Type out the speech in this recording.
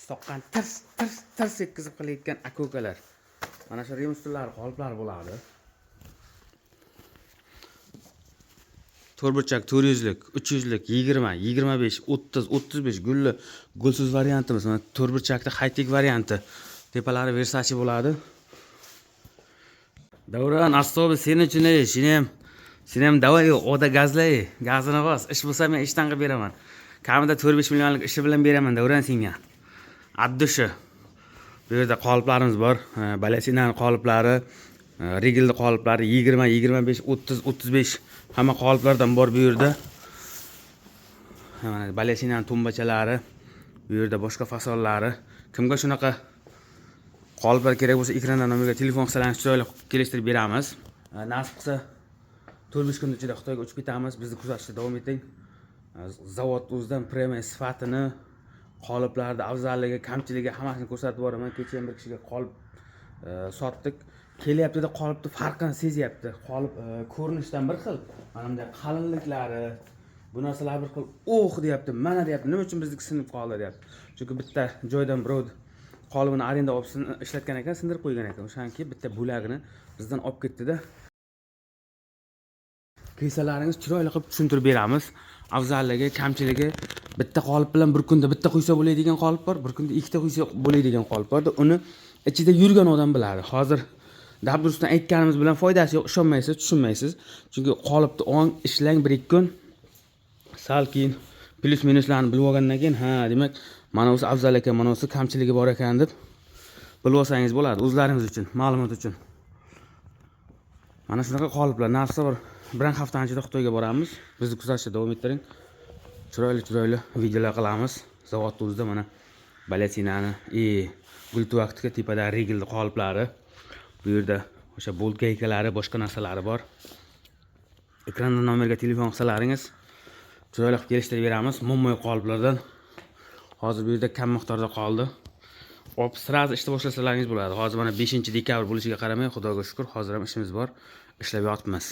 Soqqan tirs tirs tirs etkizib qilayotgan aka-ukalar. Mana shu remstullar qoliplar bo'ladi. To'rtburchak 400lik, 300lik, 20, 25, 30, 35 gulli, gulsiz variantimiz. Mana to'rtburchakda high-tech varianti. Tepalari Versace bo'ladi. Davron, astobi sen uchun ey, seni ham давай oda gazlay, gazini bos. Ish bo'lsa men ishdan qilib beraman. Kamida 4-5 millionlik ishi bilan beraman Davron senga. Addushi. Bu yerda qoliplarimiz bor. Balasinani qoliplari, Regelni qoliplari 20, 25, 30, 35 hamma qoliplardan bor bu yerda. Mana balasinani tumbachalari, bu yerda boshqa fasonlari. Kimga shunaqa qoliplar kerak bo'lsa, ekrandan nomerga telefon qilsalaringiz chiroyli kelishtirib beramiz. Nasib qilsa 4-5 kun ichida Xitoyga uchib ketamiz. Bizni kuzatishda davom eting. Zavod o'zidan premium sifatini, qoliplarni afzalligi, kamchiligi hammasini ko'rsatib boraman. Kecha ham bir kishiga qolip sotdik. Kelyapti-da, qolipni farqini sezyapti. Qolip ko'rinishdan bir xil, mana bunday qalinliklari, bu narsalar bir xil. "Oh", deyapti, "Mana", deyapti, "Nima uchun bizniki sinib qoldi?" deyapti. Chunki bitta joydan birov qolibini arenda olib ishlatgan ekan, sindirib qo'ygan ekan. O'shaniki bitta bo'lagini bizdan olib ketdi-da. Kelsalaringiz chiroyli qilib tushuntirib beramiz. Afzalligi, kamchiligi. Bitta qolip bilan bir kunda bitta quysa bo'ladigan qolip bor, bir kunda ikkita quysa bo'ladigan qolip bor. Uni ichida yurgan odam biladi. Hozir dabdurustdan aytganimiz bilan foydasi yo'q, ishonmaysiz, tushunmaysiz. Chunki qolipni ong ishlang bir ikki kun, sal keyin plyus minuslarni bilib olgandan keyin, ha, demak, mana busi afzal ekan, mana busi kamchiligi bor ekan deb bilib olsangiz bo'ladi o'zlaringiz uchun, ma'lumot uchun. Mana shunaqa qoliplar. Narsa bir haftani ichida Xitoyga boramiz. Bizni kuzatishda davom ettiring. Chiroyli chiroyli videolar qilamiz. Zavodni o'zida mana balasinani и gultuvakniki tepada Regelni qoliplari. Bu yerda o'sha bolt gaykalari, boshqa narsalari bor. Ekranda nomerga telefon qilsalaringiz chiroyli qilib kelishtirib beramiz. Muammo yo'q qoliplardan. Hozir bu yerda kam miqdorda qoldi. Olib сразу ishni boshlasalaringiz bo'ladi. Hozir mana 5 dekabr bo'lishiga qaramay, Xudoga shukur, hozir ham ishimiz bor. Ishlab yotibmiz.